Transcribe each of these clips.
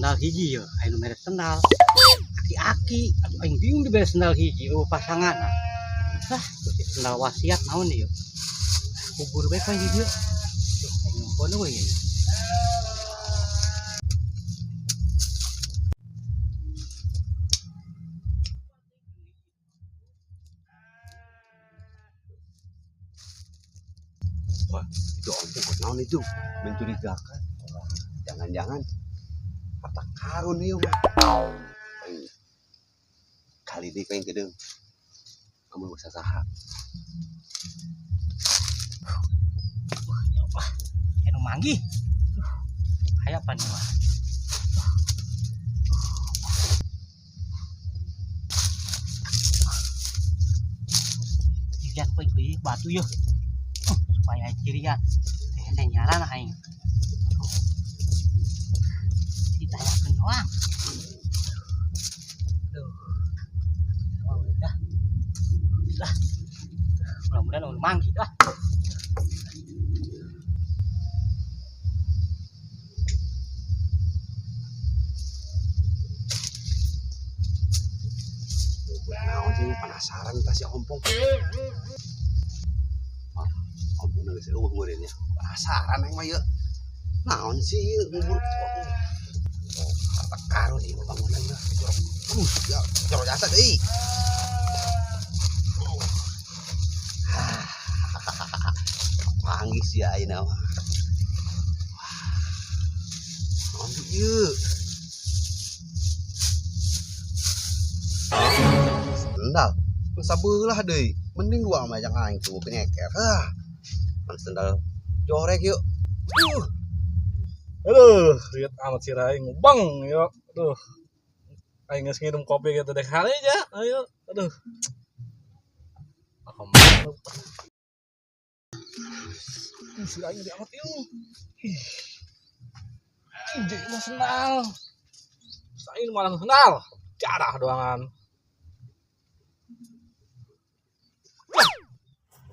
Sendal hiji ya, aing nu mere sendal. Aki-aki, aduh aing bingung dibere sendal hiji, oh pasangan. Ah, sendal wasiat naon ieu? Kubur bae kan di dieu. Duh, aing nyumpon euy. Wah, itu ompong naon itu mencurigakan. Wah, jangan-jangan harta karun ieu mah. Kali ini pengen gedeng. Kamu usah saha. Wah, ya Allah. Anu manggih. Aya apa nih mah? Cirian poin kuy batu yo. Supaya cirian. Teh nyaran aing. Ditanyakeun doang. Duh. Udah. Lah. Mudah-mudahan anu manggih lah. Naon sih penasaran tas si ompong. Wah, ompong geus eueuh meureun nya. Penasaran aing mah ieu. Naon sih ieu ngubur? Oh, harta karun ieu bangunan mah. Ya, jorok jasa deui. Panggih sih ayeuna mah. Naon ieu? Sendal sabelah deui, mending dua mah jangan aing tuh penyeker. Ah, man sendal jorek yuk. Aduh, lihat amat si Rai ngubang yuk. Aduh. Aing geus nginum kopi gitu dek hari aja. Ayo, aduh. Alhamdulillah. Si Rai gede amat yuk. Ih. Ih, mah sendal. Saya malah sendal. Jarah doangan.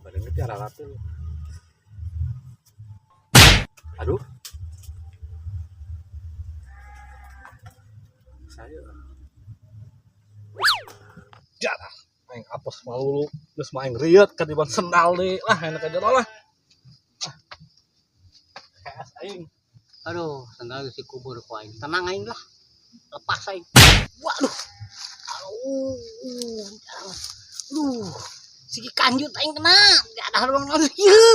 Badannya tiara latul. Aduh. Saya jarah aing apes malulu geus mah aing rieut katiban sendal deui lah enak aja lah. Ah, aing. Aduh, sendal geus dikubur ku aing. Tenang aing lah. Lepas aing. Waduh. Aduh. Aduh. Sigi kanjut aing kena. Jadah doang naon ieu.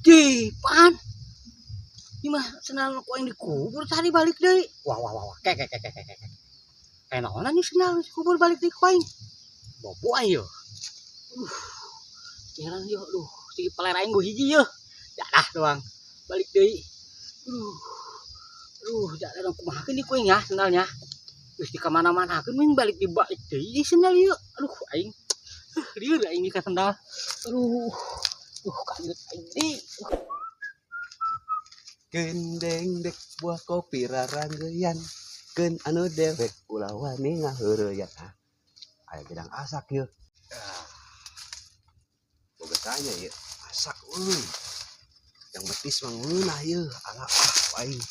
Di pan. Ini mah sendal ku aing dikubur tadi balik deui. Wah wah wah wah. Kek kek kek kek kek. Kayak naonan nih sendal dikubur balik deui ku aing. Bobo aing yo. Heran yo, aduh, sigi peler aing gua hiji yo. Jadah doang. Balik deui. Aduh. Aduh, jadah dong kumaha keun ku aing ya sendalnya. Geus di kamana-manakeun ming balik dibalik deui sendal ieu. Aduh, aing. Lieur aing ka sendal. Aduh. Duh, kaget aing deui. Gendeng dek buah kopi raranggeyan. Keun anu dewek ulah wani ngaheureyan. Ah, aya gedang asak ieu. Boga tanya ieu, asak euy. Yang betis mah ngeunah ieu, ala ah aing.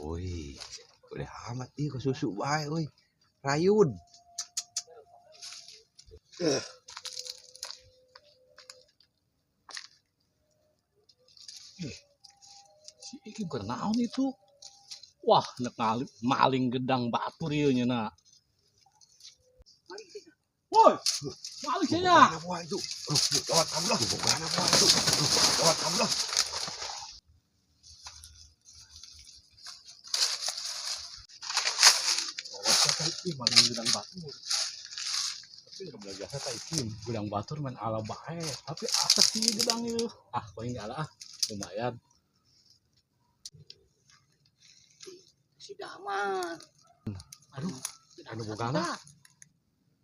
Woi, udah amat ieu ke susu bae euy. Rayun. Si iki bukan naon itu. Wah, nek maling gedang batur ieu nya na. Woi, maling sia nya. Bukan apa itu? Aduh, lewat kamu lah. Bukan apa itu? Aduh, lewat kamu lah. Oh, siapa iki maling gedang batur? Tapi nggak boleh biasa tak iki gedang batur main ala bae, tapi asek sih gedang ieu. Ah, paling ala ah, lumayan. Si Daman. Aduh, anu bogana.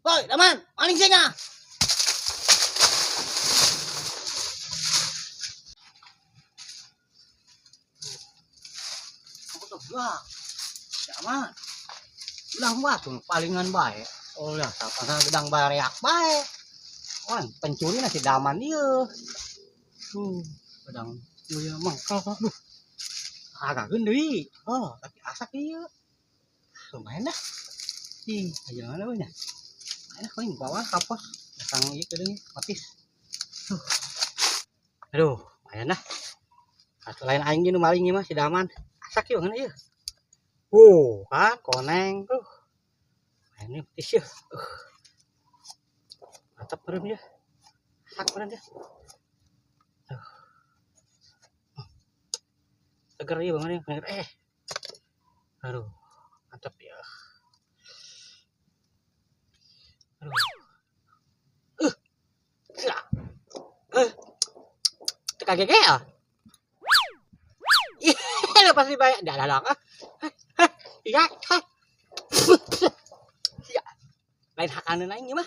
Woi, Daman, maling sia nya. Aku tuh gua. Daman. Gedang batu palingan bae. Oh ya, pasal gedang bareak bae. Wah, pencuri si Daman ieu. Tuh, gedang ieu mah. Duh. Hargakeun deui. Oh, tapi asak ieu. Lumayan dah. Ih, aja mana we nya. Lumayan dah paling bawa ka pos. Datang ieu ke deui, matis. Tuh. Aduh, lumayan dah. Atuh lain aing nu maling ieu mah, si Daman. Asak ieu ngeunah ieu. Oh, kan koneng tuh. Ini matis ya. Mantap meureun ya. Asak meureun ya. Tuh. Seger ieu banget ya. Eh. Aduh, mantap ya. Aduh. Ya. Teka gege ya. Ih, lu pasti bayar. Dah, dah, dah. Iya. Ya. Lain hakaneun aing ieu mah.